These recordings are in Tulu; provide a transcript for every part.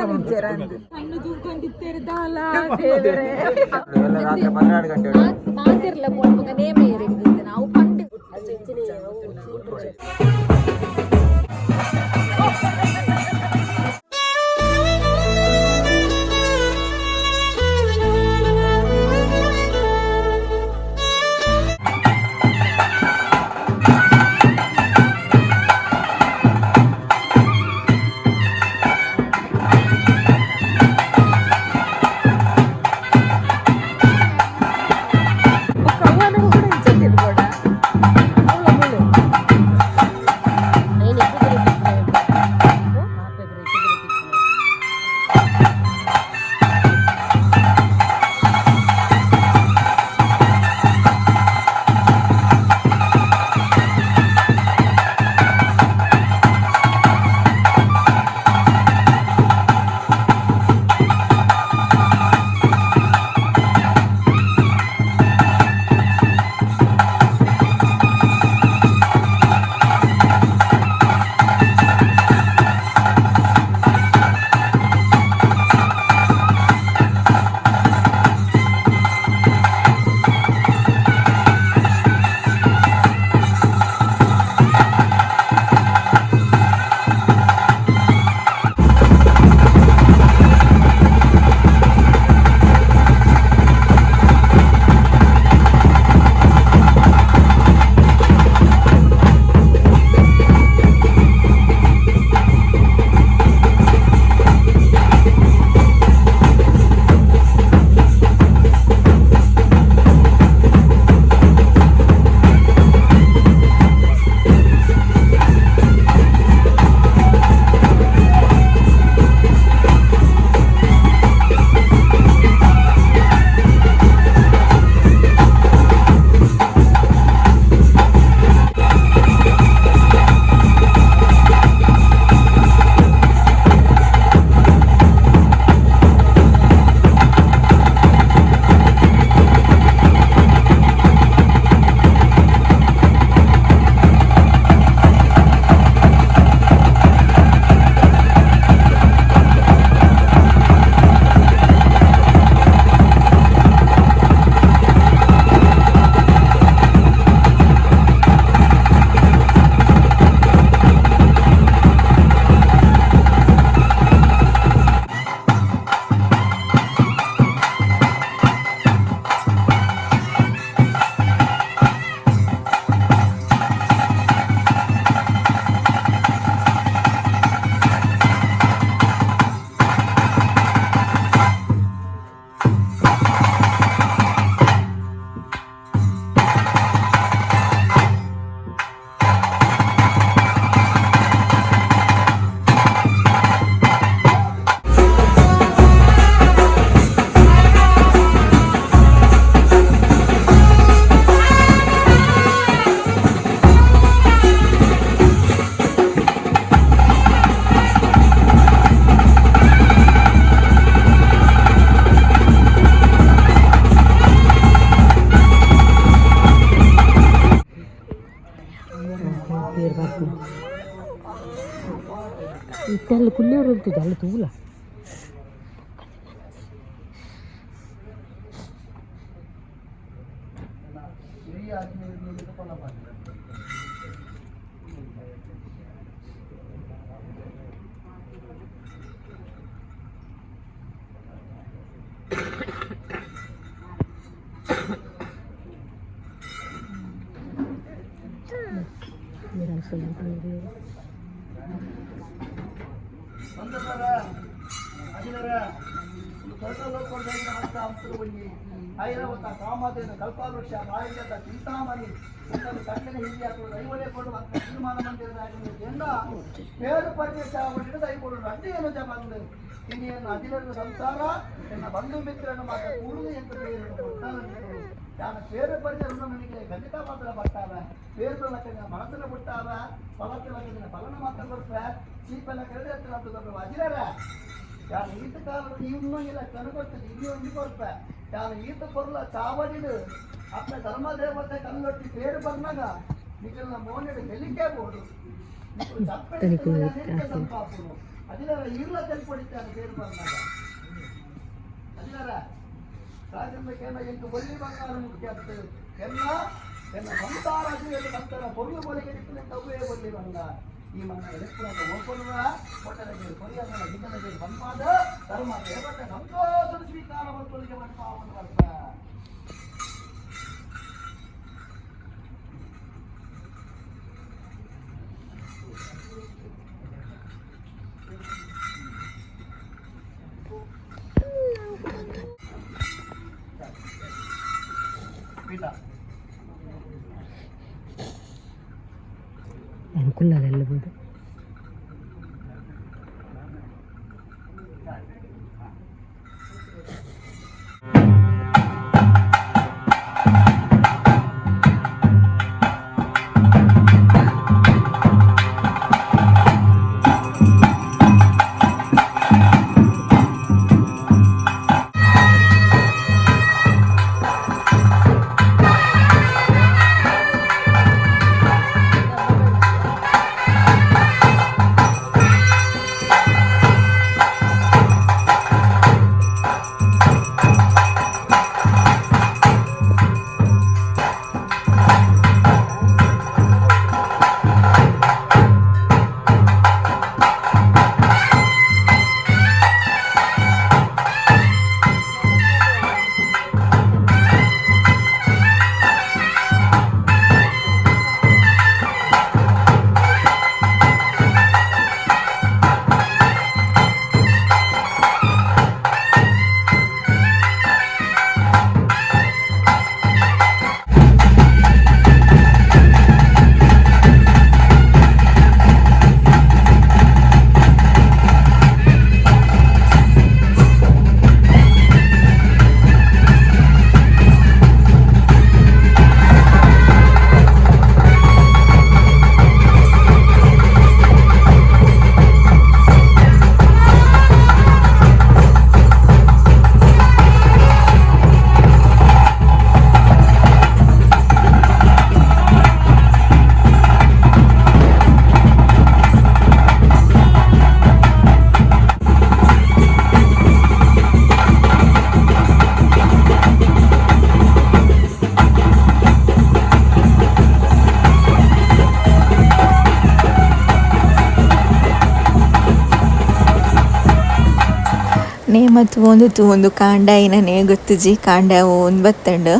ಕಣ್ಣು ತೂಕೊಂಡಿತ್ತೇರು ದಾಲ ದೇವರೇ. ಎಲ್ಲ ರಾತ್ರಿ 12 ಗಂಟೆ. ಮಾತಿರ್ಲ ಪೋಣ್ಮಗ ನೇಮ ಏರಿಗಿದ್ದೆ ನಾವು ಪಂಡು. ಕವ್ವನ ಕೂಡ ಇಂಚತ್ತಿದ್ದು ಕೂಡ ಮುಳ್ಳು ಮುಳ್ಳು. ಇಟ್ಟಲ್ಲಿ ಕುಲ್ಲಿಯವರು ಉಂಟು ಅಲ್ಲ ತೂಲ. ಐರಾವತ ಕಾಮಧೇನು ಕಲ್ಪವೃಕ್ಷ ಪಾರಿಜಾತ ಚಿಂತಾಮಣಿ ಉನ್ನತ ಕಣ್ಣಿನ ಹಿಂದೆ ದೈವನೇ ಕೊಡು ಅಂತ ತೀರ್ಮಾನ ಮಂದಿರದ పేరు పరిచయ ದೈವಗಳು ರಡ್ಡು ಏನು ಜಬಂದು ಇನಿಯನ್ನು ಅದಿರನ್ನು ಸಂಸಾರ ಎನ್ನ ಬಂಧು ಮಿತ್ರನು ಮಾತ್ರ ಕೂಡುದು ಎಂದು ಪೇರು ನಾನು పేరు ಪರಿಚಯ ನನಗೆ ಖಂಡಿತ ಮಾತ್ರ ಬರ್ತಾವೆ. పేరు ಲಕ್ಕನ ಮನಸ್ಸನ್ನು ಬಿಟ್ಟಾವ, ಫಲಕ್ಕೆ ಲಕ್ಕನ ಫಲನ ಮಾತ್ರ ಕೊಡ್ತಾರೆ. ಚೀಪೆಲ್ಲ ಕರೆದೇ ಹತ್ರ ಅಜಿರರ ಯಾರು ಈತ ಕಾಲ ಇನ್ನೊಂದಿಲ್ಲ ಕనుకొರ್ತದೆ ಇಲ್ಲಿ ಒಂದು ಕೊರ್ಪ ಯಾರು ಈತ ಕೊರ್ಲ ಚಾವಡಿಡು ಅಪ್ಪ ಧರ್ಮದೇವತೆ ಕಲ್ಲೊಟ್ಟಿ పేరు ಬರ್ನಾಗ ನಿಖಲ್ನ ಮೋನೆಡು ಗೆಲ್ಲಿಕೆ ಬೋಡು. ಅದಿಲ್ಲರ ಇರ್ಲ ತೆಲ್ಪೊಡಿತಾನೆ ಪೇರು ಬಂದಾಗ ಅದಿಲ್ಲರ ರಾಜೇಂದ್ರ ಕೇನ ಎಂಟು ಒಳ್ಳಿ ಬಂಗಾರ ಮುಖ್ಯ ಆಗ್ತದೆ ಎಲ್ಲ ಎನ್ನ ಸಂಸಾರ ಸಂತಾನ ಪೊರ್ಲು ಕೊಲೆಗೆ ತವ್ವೇ ಒಳ್ಳಿ ಬಂಗಾರ ಈ ಮನ್ನ ಎಲೆಕ್ಟ್ರಾನ್ ಓಪನುವ ಕೊಟ್ಟದ ಕೊರಿಯನ್ನ ಗಿಡದ ಬಂಪಾದ ಧರ್ಮ ದೇವತೆ ಸಂತೋಷದ ಸ್ವೀಕಾರ ಮಕ್ಕಳಿಗೆ ಮಂಪಾವನ್ನು ಬರ್ತ ಪೀಠ ಅನುಕೂಲ ಅದೆಲ್ಲ ಬೋದು. ನೇಮ ತೂವೊಂದು ತೂವೊಂದು ಕಾಂಡ ಐನನೆ ಗೊತ್ತುಜಿ ಕಾಂಡ ಒಂದು ಬತ್ತಂಡು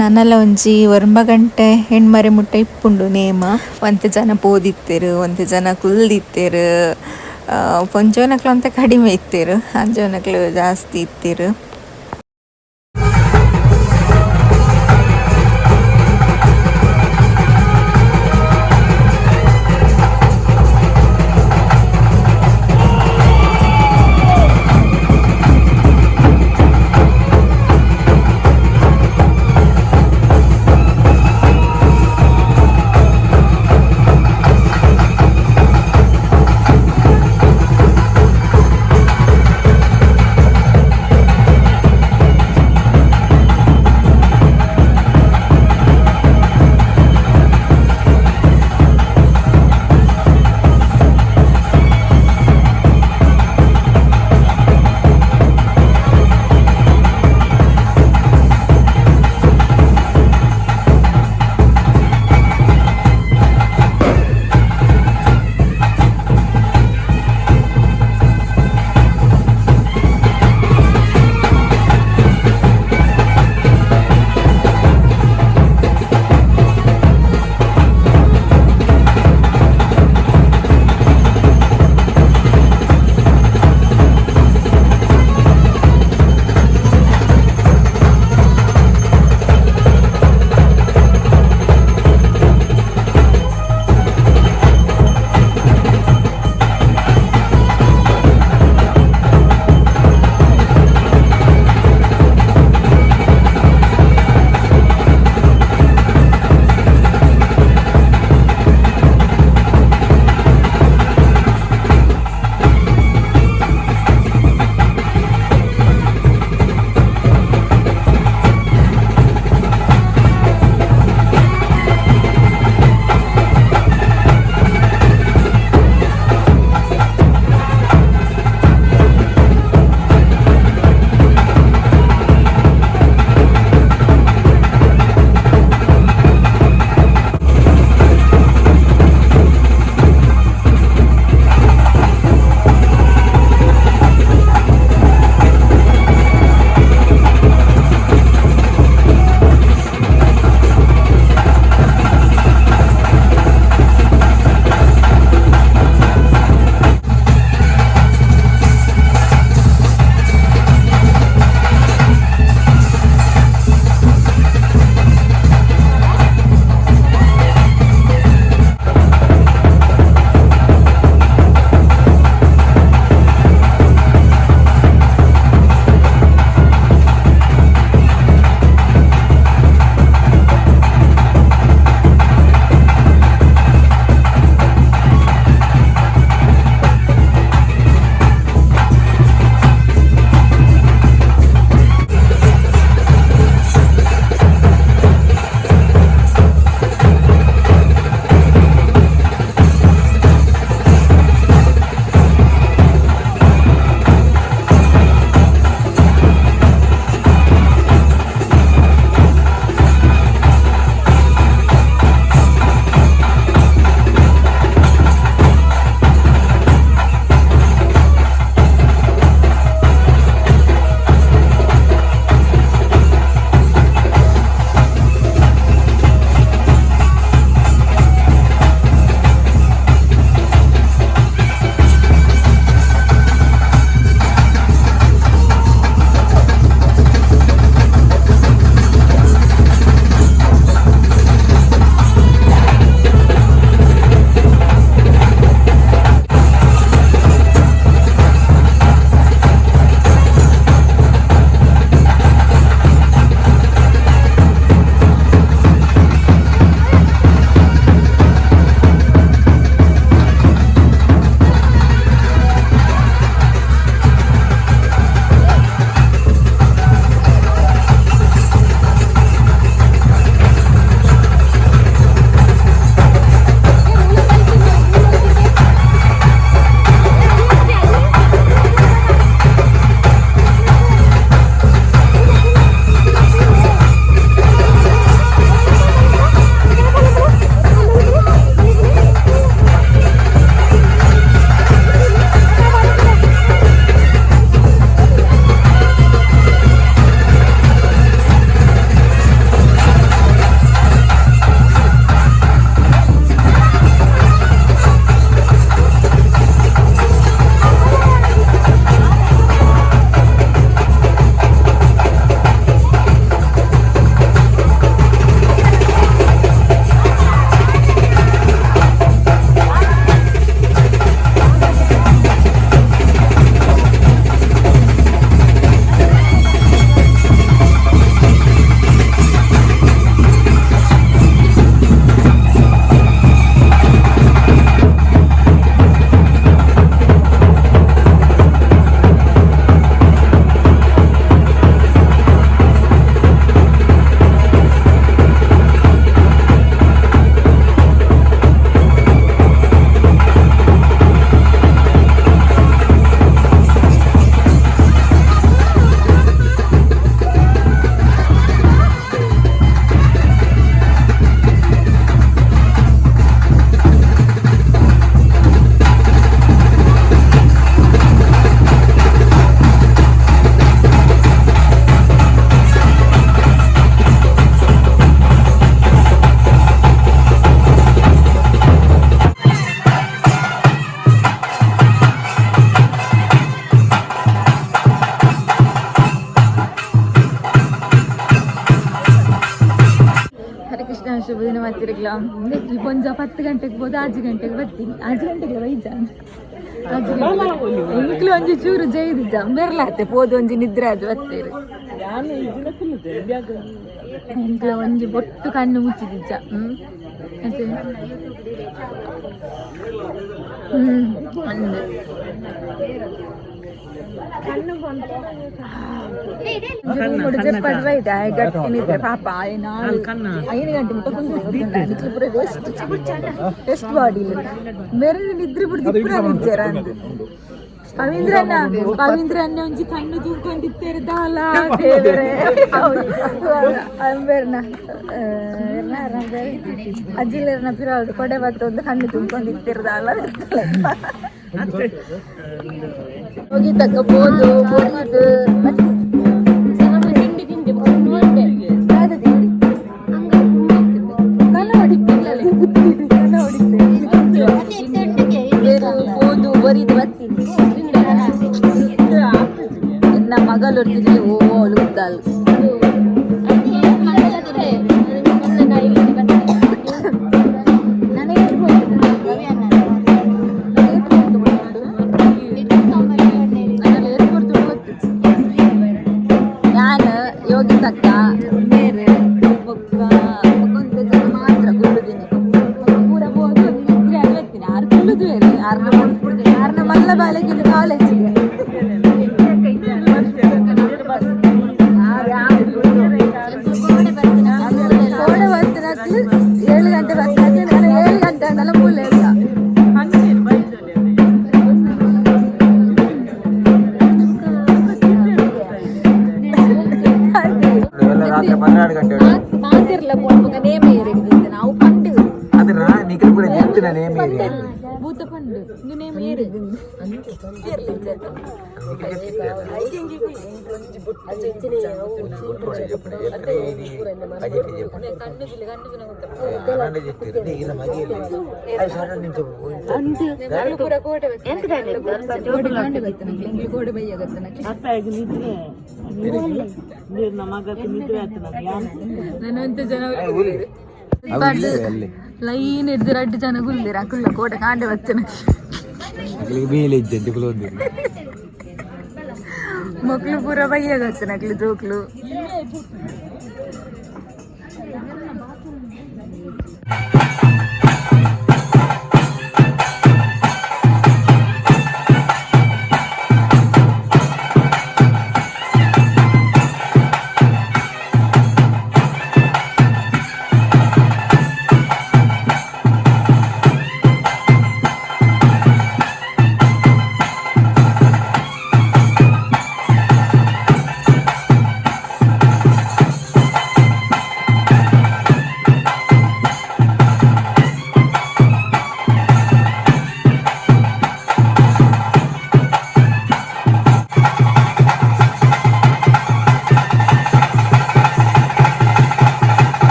ನನಲ ಒಂಜಿ ಒರ್ಂಬ ಗಂಟೆ ಹೆಣ್ಮರೆ ಮುಟ್ಟ ಇಪ್ಪುಂಡು ನೇಮ. ಒಂತೆ ಜನ ಪೋದಿತ್ತೆರ್, ಒಂತೆ ಜನ ಕುಲ್ದಿತ್ತೆರ್, ಪೊಂಜೋನಕ್ಲು ಅಂತ ಕಡಿಮೆ ಇತ್ತೆರ್, ಅಂಜೋನಕ್ಲು ಜಾಸ್ತಿ ಇತ್ತೆರ್. ಶುಭ ದಿನ ಮಾತಿರ್ಗ್ಲ. ಈ ಪೊಂಜ 10 ಗಂಟೆಗೆ ಹೋದ, 6 ಗಂಟೆಗೆ ಬರ್ತೀನಿ. 6 ಗಂಟೆಗೆ ಬೈಜ, 6 ಗಂಟೆ ಇಂಕ್ಲು ಒಂಜಿ ಚೂರು ಜೈದಿಜ್ಜ ಬೆರ್ಲಾತೆ ಪೋದು ಒಂಜಿ ನಿದ್ರೆ ಅದು ಬತ್ತೀರಿ. ಎಂಕ್ಲ ಒಂಜಿ ಬೊಟ್ಟು ಕಣ್ಣು ಮುಚ್ಚಿದಿಜ್ಜ. ಅದೇ ಅಂದೆ. ಗಟ್ಟಿ ನಿದ್ರೆ ಪಾಪ. ನಾಳೆ 5 ಗಂಟೆ ಮುಟ್ಟ ಕುಂತು ಪೂರ ರೆಸ್ಟ್ ರೆಸ್ಟ್ ಬಾಡಿ. ಮೇರೆ ನಿದ್ರೆ ಬಿಡ್ದು ಪೂರ ನಿಜ್ಜರ ಅಂದು. ಪವೀಂದ್ರಣ್ಣ, ಪವೀಂದ್ರಣ್ಣ ಒಂಜಿ ಕಣ್ಣು ತೂಕೊಂಡಿತ್ತೇರು ದಾಲ ದೇವರೇ. ಅಂಬೇರ್ನ ಅಜ್ಜಿಲೇರ್ನ ಪಿರಾಳು ಕೊಡೆ ಬತ್ತೊಂದು ಕಣ್ಣು ತುಂಬಿಕೊಂಡಿತ್ತಿರ ದಾಲ. ಹೋಗಿ ತಕ್ಕ ಬೋದು ಬೋರಿದು. ತಿಂಡಿ ತಿಂಡಿ ನೋಡ್ದೆ. ತಿಂಡಿ ಕಲ ಹೊಡಿತಿಲ್ಲ, ಕಲ ಹೊಡಿತೆ. ಪೋದು ಬರಿದು ಬತ್ತೀನಿ. ಎನ್ನ ಮಗಳು ಒರ್ತಿದ್ಲಿ ಓ ಅವಳು ಉದ್ದಾಳು. ನನಗೆ ಗೊತ್ತು. ನಾನು ಯೋಗಿತಕ್ಕ ಬೇರೆ ಬೊಕ್ಕ ಬೊಕ್ಕೊಂತೆ ಜನ ಮಾತ್ರ ಕುಳ್ಳುದೀನಿ. ಪೂರ ಹೋದು ನಿದ್ರೆ ಆಗಿ ಬರ್ತೀನಿ. ಆರು ಕುಳ್ಳುದು ಬೇರೆ ಆರ್ನ ಆರ್ನ ಮಲ್ಲ ಬಾಲಕಿದ್ದು ಕಾಲೇಜಿಗೆ. ಕೋಡೆ ಬರ್ತೀನಿ, 7 ಗಂಟೆ ಬರ್ತೀನಿ. ನಾನು 7 ಗಂಟೆ ಅಂದಲ್ಲ ಮೂಲೆ ಇಲ್ಲ. ಎಲ್ಲ ರಾತ್ರಿ 12 ಗಂಟೆ. ಮಾತಿರ್ಲ ಪೋಣ ನೇಮ ಏರಿಗಿದೆ ನಾವು ಪಂಡು. ಅದು ನಾ ನಿಖಿಲ್ ಕೂಡ ನಿಂತು ನೇಮ ಏರಿ. ಭೂತ ಪಂಡು ಇಂದು ನೇಮ ಏರು. ಕೋಡೆ ಬೈಯಾಗತ್ತೆ. ನನ್ನಂತ ಜನ ಲೈನ್ ಹಿಡ್ದು ರಡ್ಡು ಜನ ಗುಲ್ದಿರ ಅಕುಲ್ಲ ಕೋಟೆ ಕಾಂಡೆ ಬತ್ತನ. ಮೇಲೆ ಇದ್ದೆ. ಮಕ್ಳು ಪೂರ ಬೈಯಾಗತ್ತೆ ನಕ್ಲು ಜೋಕ್ಲು.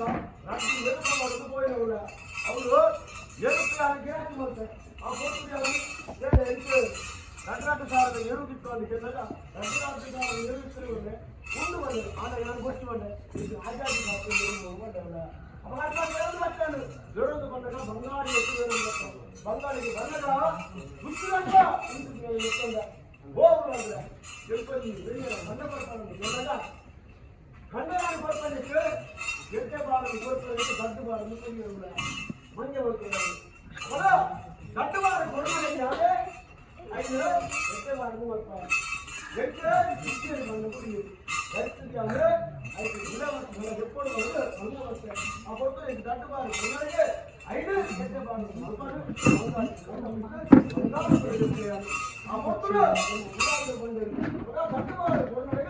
ಬಂದಾಗ ರಾತ್ರಿ ಎರುಕು ಪೋಯಿನವುಲ ಅವರು ಎರುಕು ಯಾರು ಗಿರಾಕಿ ಮಾಡ್ತಾರೆ ಆ ಪೊತ್ತು ಯಾರು ಎಂಟು ರಡ್ಡು ಸಾವಿರದ ಎರುಗಿತ್ತು ಅಂತ ಕೇಳಿದಾಗ 2000 ಎರುಗಿತ್ತು ಬಂದೆ ಒಂದು ಬಂದೆ ಆಗ ನಾನು ಗೊತ್ತು ಬಂದೆ ಇದು ಆಜಾದಿ ಬಂದವಲ್ಲ ಅವಾಗ ಎರಡು ಬಟ್ಟಾನು ಎರುದು ಬಂದಾಗ ಬಂಗಾಳಿ ಎತ್ತು ಎರು ಬಂಗಾಳಿಗೆ ಬಂದಾಗ ಗುತ್ತುಗಂಟ ಎತ್ತಂದ ಹೋಗ್ರು ಅಂದ್ರೆ ಎಲ್ಕೊಂದು ಬೆಳಿಗ್ಗೆ ಬಂದ ಬರ್ತಾನೆ ಕೇಳಿದಾಗ ಕಣ್ಣಾಗಿ ಬರ್ತಾನೆ ಎಟ್ಟೆ ಬಾರದು ಕೊಡ್ತಾರೆ ದಡ್ಡು ಬಾರದು ಕೊಡಿಯೋಲ್ಲ ಮಂಜೆ ಬರ್ತಾರೆ ಅವಾಗ ದಡ್ಡು ಬಾರ ಕೊಡುವುದೇ ಯಾವುದೇ ಐದು ಎಟ್ಟೆ ಬಾರದು ಬರ್ತಾರೆ ಎಟ್ಟೆ ಇಷ್ಟೇ ಬಂದು ಕುಡಿಯೋದು ಅಂದ್ರೆ ಐದು ಗುಣ ಮತ್ತು ಎಪ್ಪಡು ಬಂದು ಮಂಜೆ ಬರ್ತಾರೆ ಆ ಕೊಡ್ತಾರೆ ಇದು ದಡ್ಡು ಬಾರ ಕೊಡೋರಿಗೆ ಐದು ಎಟ್ಟೆ ಬಾರದು ಬರ್ತಾರೆ ಆ ಕೊಡ್ತಾರೆ ಬಂದರು ದಡ್ಡು ಬಾರ ಕೊಡೋರಿಗೆ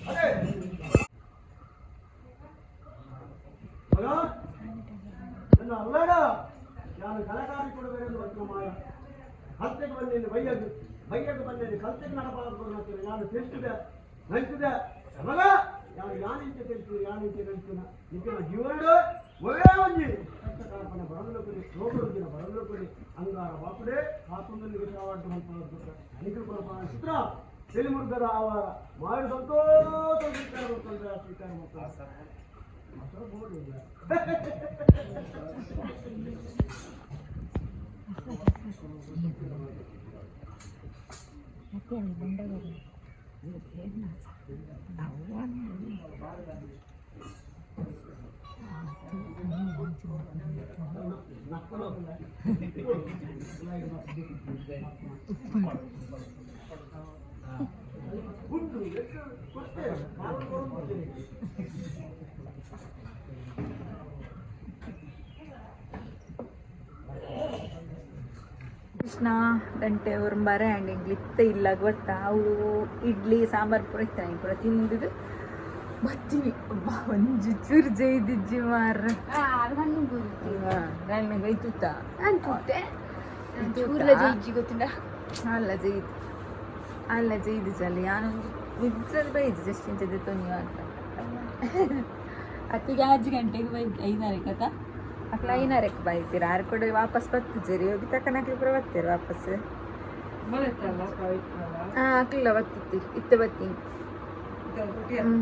ಅದೇ ನನ್ನ ಅಲ್ಲಾಡ ನಾನು ಕಲಕಾರಿ ಕೊಡಬೇಕೆಂದು ಬರ್ತೀನಿ ಮಾಯ ಕಲ್ತೆಗೆ ಬಂದೇನೆ ಬೈಯದು ಬೈಯದು ಬಂದೇನೆ ಕಲ್ತೆಗೆ ನಡಬಾರದು ಬರ್ತೀನಿ ನಾನು ತಿಳಿಸಿದೆ ನಲಿಸಿದೆ ಅವಾಗ ನಾನು ಯಾನಿಂಚೆ ತಿಳಿಸು ಯಾನಿಂಚೆ ಕಲಿಸಿನ ನಿಜ ಜೀವನ ಒಳ್ಳೆ ಒಂಜಿ ಕಷ್ಟ ಕಾಪನ ಬರಲು ರೋಗರುಗಿನ ಬರಲು ಕೊಡಿ ಅಂಗಾರ ಬಾಪುಡೆ ಕಾತುಂದಲ್ಲಿ ವಿಷಾವಾಟ ಚಿತ್ರ ತೆಲಿಮುರ್ಗದ ಆವಾರ ಮಾಡಿ ಸಂತೋಷ ಸ್ವೀಕಾರ ಮಾಡ್ತಾರೆ ಸ್ವೀಕಾರ ಮಾಡ್ತಾರೆ ಕೃಷ್ಣ ಗಂಟೆ ಒರಂಬಾರೆ ಆ್ಯಂಡ್ ಎಂಗ್ಲು ಇತ್ತ ಇಲ್ಲ ಗೊತ್ತಾ ಅವು ಇಡ್ಲಿ ಸಾಂಬಾರು ಪೂರ ಇತ್ತ ಪೂರ ತಿಂದಿದ್ದು ಬತ್ತೀನಿ. ಅಬ್ಬಾ, ಒಂಜಿ ಚೂರು ಜೈದಿಜ್ಜಿ ಮಾರ್ರೆ. ನನ್ನ ತುತ್ತ. ಚೂರ್ಲ ಜೈಜಿ ಗೊತ್ತಿಲ್ಲ. ಅಲ್ಲ ಜೈದು, ಅಲ್ಲ ಜೈದು ಚಲ್ಲ ಯಾನೊಂದು ನಿಜ್ಜಲ್ ಬೈದು ಜಸ್ಟ್ ಇಂಚದೆ ತೊಂಜಿ ಅಂತ. ಅತ್ತಿಗೆ 5 ಗಂಟೆಗೆ ಬೈ ಐದಾರೆ ಕಥಾ. ಅಕ್ಲ ಐನಾರಕ್ಕೆ ಬೈತೀರ ಆರು ಕೂಡ ವಾಪಸ್ ಬತ್ತಿಜರಿ ಹೋಗಿ ತಕ್ಕನಕ್ಲಿ ಪೂರ ಬರ್ತೀರ ವಾಪಸ್. ಹಾಂ, ಅಕ್ಲ ಬತ್ತಿತ್ತಿ ಇತ್ತ ಬತ್ತೀನಿ. ಹ್ಞೂ,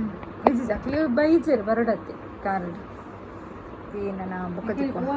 ಅಕ್ಲು ಬೈಜರ್ ಬರೋಡತ್ತೆ ಕಾರಡ್. ನನ್ನ ಬುಕ್ಕ ತಿಕ್ಕೊಂಡು.